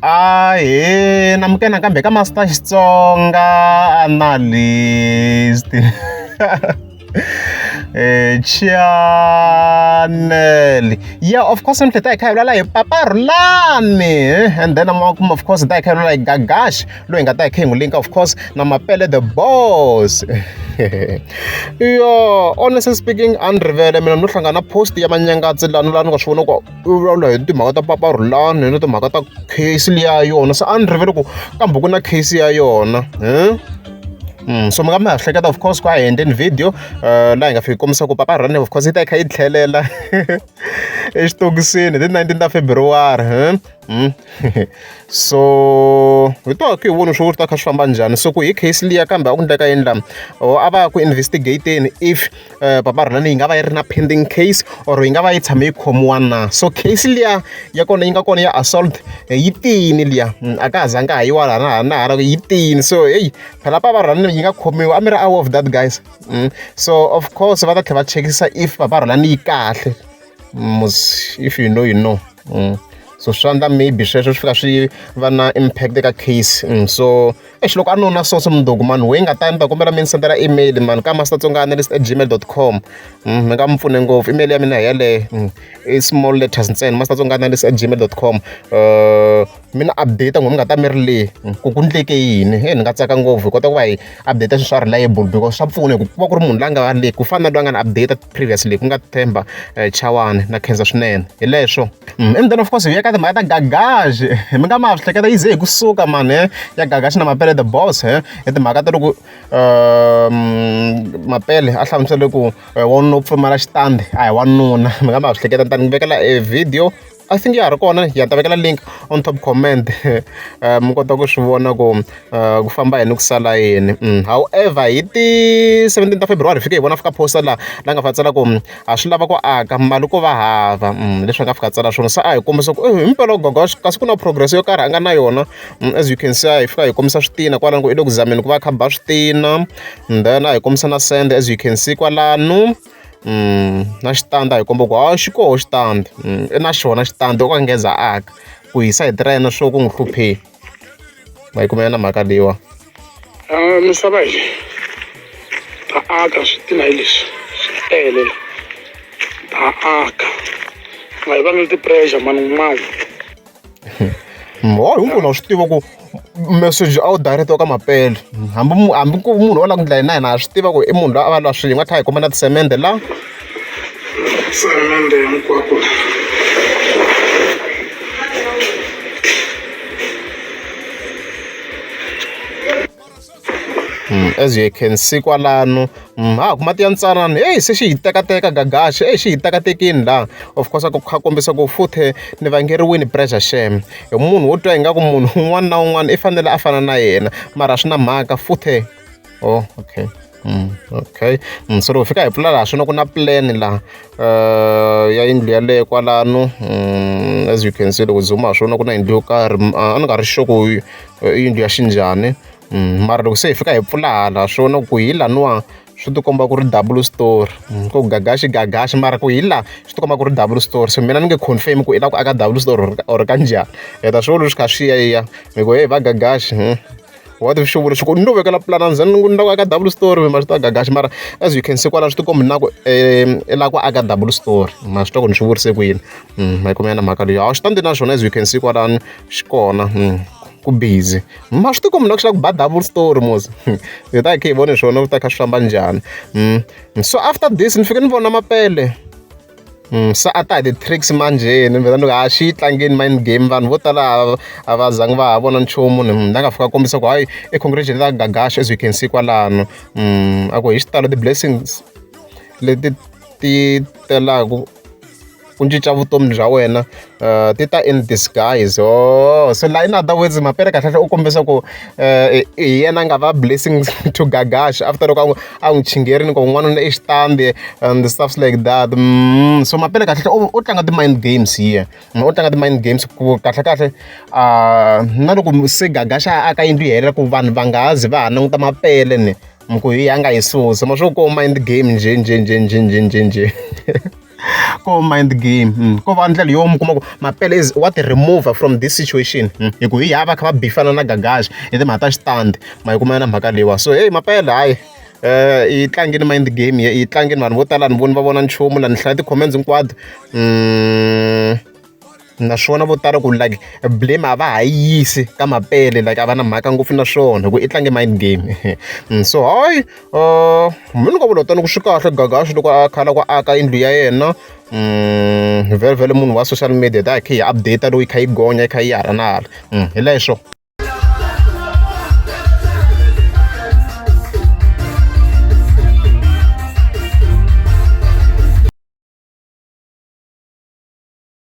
Ahee namukela nakambe ka Master Xitsonga Analyst channel yeah of course mi tlhela hi kha hi vulavula hi Papa Rhulani and then of course hi ta hi kha hi vulavula hi Gagash loyi hi nga ta hi kha hi n'wi link of course na Mapele the boss yo honestly speaking a ni rivele mina no hlangana na post ya Manyangatsi lani laha ni nga swi vona ku u vulavula hi timhaka ta Papa Rhulani na timhaka ta case liya yona se a ni rivele ku kambe ku na case ya yona so mi nga mi ha hleketa of course ku a hi endleni video laha hi nga fika kombisa ku Papa Rhulani of course yi ta yi kha yi tlhelela exitokisini hi ti 19 ta February so hi twa ku hi voni swo swi ta kha swi famba njhani so ku hi case liya kambe a ku endleka yini la or a va ya ku investigateni if Papa Rhulani yi nga va yi ri na pending case or yi nga va yi tshame yi khomiwa na so case liya ya kona yi nga kona ya assault yi tiyini liya a ka ha zanga ha yiwa laha na hala na hala yi tiyini so heyi phela Papa Rhulani yi nga khomiwa a mi ri aware of that guys so of course va ta tlhela va chekisisa if Papa Rhulani yi kahle mos if you know you know so swi endla maybe sweswo swi fika swi va na impact eka case so exi loko a no na source mundzuku mani we nga ta ni ta kombela mi ni sendela email mani ka mastertsongaanalyst@gmail.com mi nga mi pfune ngopfu email ya mina hi yaleyo i small letters ntsena mastertsongaanalyst@gmail.com mi ni update n'we mi nga ta mi ri le ku ku ndleke yini he ni nga tsaka ngopfu hi kota ku va hi update swilo swa reliable because swa pfuna hi ku ku va ku ri munhu loyi a nga le ku fana na loyi a nga ni update previously ku nga Themba Chawani na khensa swinene hi leswo and then of course hi ya ka timhaka ta Gagash mi nga ma swi hleketa yi ze hi kusuka mani ya Gagash na Mapele the boss he hi timhaka ta loko Mapele a hlamusele ku wanuna wo pfumala xitandi a hi wanuna mi nga ma swi hleketa ni ta ni vekela e video I think ya ha ri kona ya ta vekela link on top comment mi kota ku swi vona ku ku famba yini ku sala yini however hi ti 17 ta February fike hi vona fika poster laha la nga fa tsala ku ha swi lava ku aka mali ko va hava leswi a nga fika tsala swona se a hi kombisa ku himpela gogo kasi ku na progress yo karhi a nga na yona as you can see a hi fika hi kombisa switina kwalano ku i le ku zameni ku va kha ba switina then a hi kombisa na sand as you can see kwalano na xitandi a hi komba ku hayi xi koho xitandi i na xona xitandi u ka ngheza aka ku hisa hi tirena swo ku n'wi hlupheni ma yi kumela na mhaka leyiwa misava yi ta aka switina hi leswi swi tele la ta aka nga hi vangeli ti-pressure mani man'we Ho hinkwenu wa swi tiva ku message a wu direct wa ka Mapele hambi hambi ku munhu wo lava ku ndla yini na yena ha swi tiva ku i munhu loyi a va lwa swin'we a kha hi komba na tisemende la semende hinkwako. As you can see kwalano ha ku mati ya ntsanana heyi se xi hi tekateka Gagash eyi xi hi tekatekini laha of course a ku kha kombisa ku futhe ni vangeriwini pressure xem hi munhu wo twa ingaku munhu un'wana na un'wana i fanele a fana na yena mara a swi na mhaka futhe oh okay okay so loko fika hi pfula laha swona ku na plan laha ya yindlu yaleyo kwalano as you can see loko zoom ha swona ku na yindlu yo karhi a ni nga ri sure ku i yindlu ya xinjhani mara loko se hi fika hi pfula hala swona ku hi laniwa swi tikomba ku ri double story ku Gagash Gagash mara ku hi la swi tikomba ku ri double story so mina ni nge confirm ku i lava ku aka double story or ka njhani hi ta swi vona swi kha swi ya ya hi ku hey va Gagash what if xi vula swi ku ni lo vekela plan a ni ze ni ni lava ku aka double story ma swi tiva Gagash mara as you can see kwalano swi tikomba na ku i lava ku aka double story ma swi tiva ku ni swi vurise ku yini ma yi kumela na mhaka leyi hawu xitandi na xona as you can see kwalano xi kona ku busy ma swi tikombi na ku xi lava ku ba double story mos hi ta hi kha hi vone swona ku ta kha swi famba njhani so after this ni fike ni vona Mapele se a ta hi ti-tricks manjheni ni vhela ni ku ha xi yi tlangeni mind game vanhu vo tala a va zangi va ha vona nchumu ni la nga fika kombisa ku hayi i congratulation ta Gagash as you can see kwalano a ku hi xitalo ti-blessings leti ti telaku ku cinca vutomi bya wena ti ta in disguise oh so la in other words Mapele kahlekahle u kombisa ku hi yena a nga va blessings to Gagash after loko a n'wi chingerini ku n'wanuna i xitandi and stuffs like that so Mapele kahlekahle u tlanga ti-mind games here u tlanga ti-mind games ku kahlekahle na loko se Gagash a aka yindlu yi helela ku vanhu va nga ha zi va ha languta Mapele ni mi ku hi a nga yi susa ma swo ko mind game njhe njhe njhe njhe njhe njhe njhe. Ko mind game ko va ndlela yo mi kuma ku Mapele is wa ti remove from this situation hi ku hi ya va kha va bifana na Gagash hi timhaka ta xitandi ma yi kuma na mhaka leyiwa. So hey, Mapele, hayi, yi tlangini mind game, yi tlangini. Vanhu vo tala ni voni va vona nchumu la ni hlaya ti-comments hinkwato, naswona vo tala ku like blame a va ha yi yisi ka Mapele, like a va na mhaka ngopfu na swona hi ku i tlange mind game. So hayi, mi ni nga vula tani ku swi kahle Gagashi loko a kha a lava ku aka yindlu ya yena. Vhele vhele munhu wa social media ta hi kha hi update loko yi kha yi gonya, yi kha yi hala na hala, hi leswo.